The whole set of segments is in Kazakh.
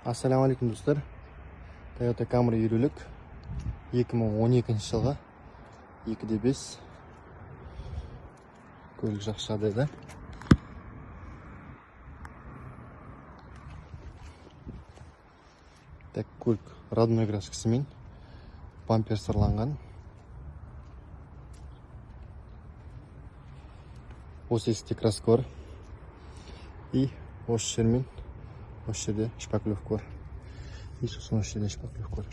Ассалаумағалейкум, достар! Toyota Camry елулік, 2012 жылғы, 2,5. Көлік жақсы жағдайда. Так, көлік родной краскасымен, бампер сырланған. Осы есікте краска бар и осы жермен осы жерде шпаклевка бар и сосын осы жерде шпаклевка бар.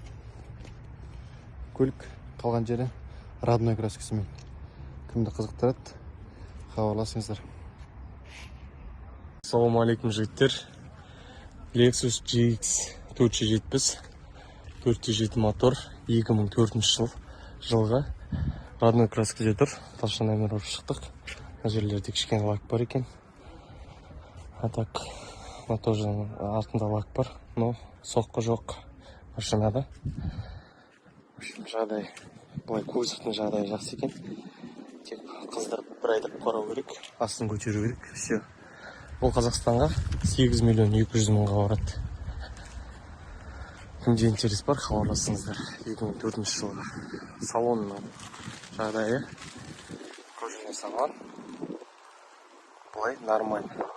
Көлік қалған жері родной краскасымен. Кімді қызықтырады, хабарласыңыздар. Ассалаумағалейкум, жігіттер! Lexus GX 470, 4,7 мотор, 2004 жылғы, родной краскіде тұр. Толщинамер ұрып шықтық. Мына жерлерде кішкене лак бар екен. А так мына тоже артында лак бар, но соққы жоқ машинада. В общем, жағдай былай, кузовтың жағдайы жақсы екен. Тек қыздырып, бір айдап қарау керек, астын көтеру керек, все. Бұл Қазақстанға 8 миллион 200 мыңға барады. Кімде интерес бар, хабарласыңыздар. 2004 жылғы. Салонның жағдайы, кожаный салон, былай нормально.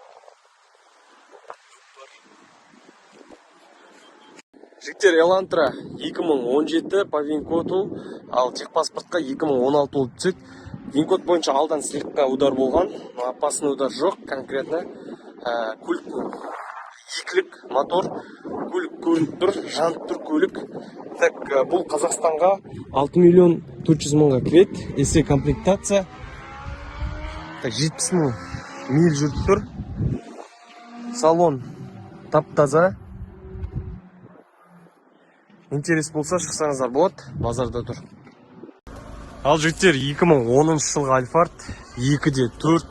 Жігіттер, Элантра 2017 по вин-коду, ал техпаспортқа 2016 болып түседі. Вин-код бойынша алдан слегка удар болған, но опасный удар жоқ конкретно. Көліктің екілік мотор, көлік көрініп тұр, жанып тұр көлік. Так, бұл Қазақстанға 6 миллион 400 мыңға кіреді. SE комплектация. Так, 70 мың миль жүріп тұр. Салон тап таза. Интерес болса, шықсаңыздар болады, базарда тұр. Ал, жігіттер, 2010 жылғы Альфард, 2,4,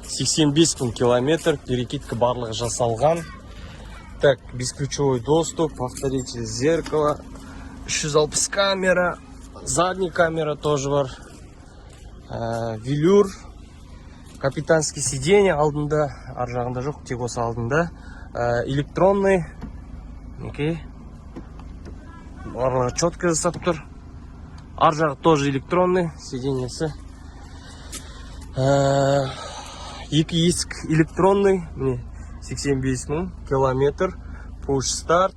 85 мың километр, перекидка барлығы жасалған. Так, бесключевой доступ, повторитель зеркала, 360 камера, задний камера тоже бар. Велюр, капитанский сиденье алдында, ар жағында жоқ, тек осы алдында. Электронный, окей. Барлығы четко жасап тұр. Ар жағы тоже электронный, сиденьесі. Екі есік электронный, міне, 85 мың километр, push start.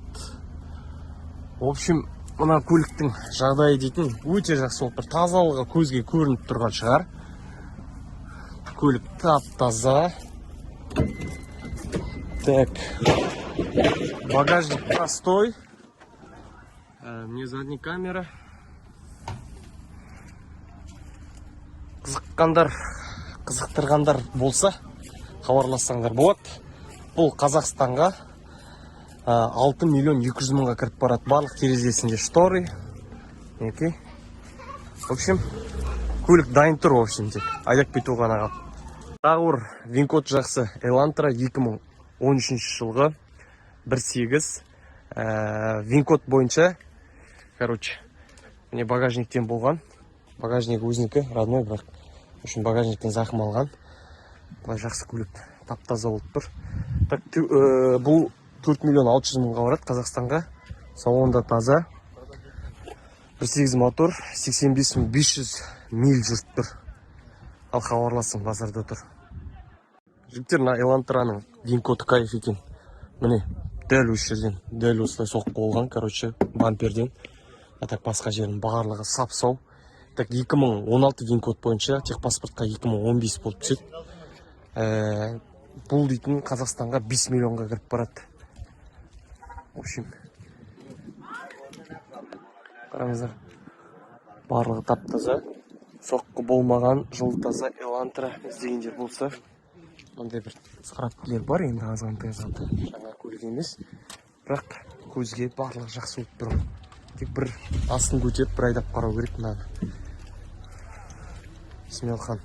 В общем, мына көліктің жағдайы дейтін өте жақсы болып тұр. Тазалығы көзге көрініп тұрған шығар. Көлік тап таза. Так, багажник простой. Мне задняя камера. Қызыққандар, қызықтырғандар болса, хабарлассаңдар болады. Бұл Қазақстанға 6 миллион 200 мыңға кіріп барады. Барлық терезесінде шторы. Мінекей. В общем, көлік дайын тұр, в общем, тек айдап кету ғана қалды. Тағы бір вин-код жақсы Элантра, 2013 жылғы, 1.8. Вин-код бойынша, короче, міне, багажниктен болған. Багажник өзінікі, родной, бірақ в общем, багажниктен зақым алған. Былай жақсы, көлік тап таза болып тұр. Так, бұл 4 миллион 600 мыңға барады Қазақстанға. Салон да таза. 1.8 мотор, 85 мың 500 миль жүріп тұр. Ал хабарласың, базарда тұр. Жігіттер, мына Элантраның вин-коды кайф екен. Міне, дәл осы жерден, дәл осылай соққы болған, короче, бамперден. А так басқа жерінің барлығы сап сау. Так, 2016 вин-код бойынша, техпаспортқа 2015 болып түседі. Бұл дейтін Қазақстанға 5 миллионға кіріп барады. В общем, қараңыздар, барлығы тап таза, соққы болмаған, жыл таза Элантра іздегендер болса. Мындай бір царапкілер бар енді, азғантай азғантай, жаңа көлік емес, бірақ көзге барлығы жақсы болып тұр. Тек бір астын көтеріп, бір айдап қарау керек мынаны. Смелхан.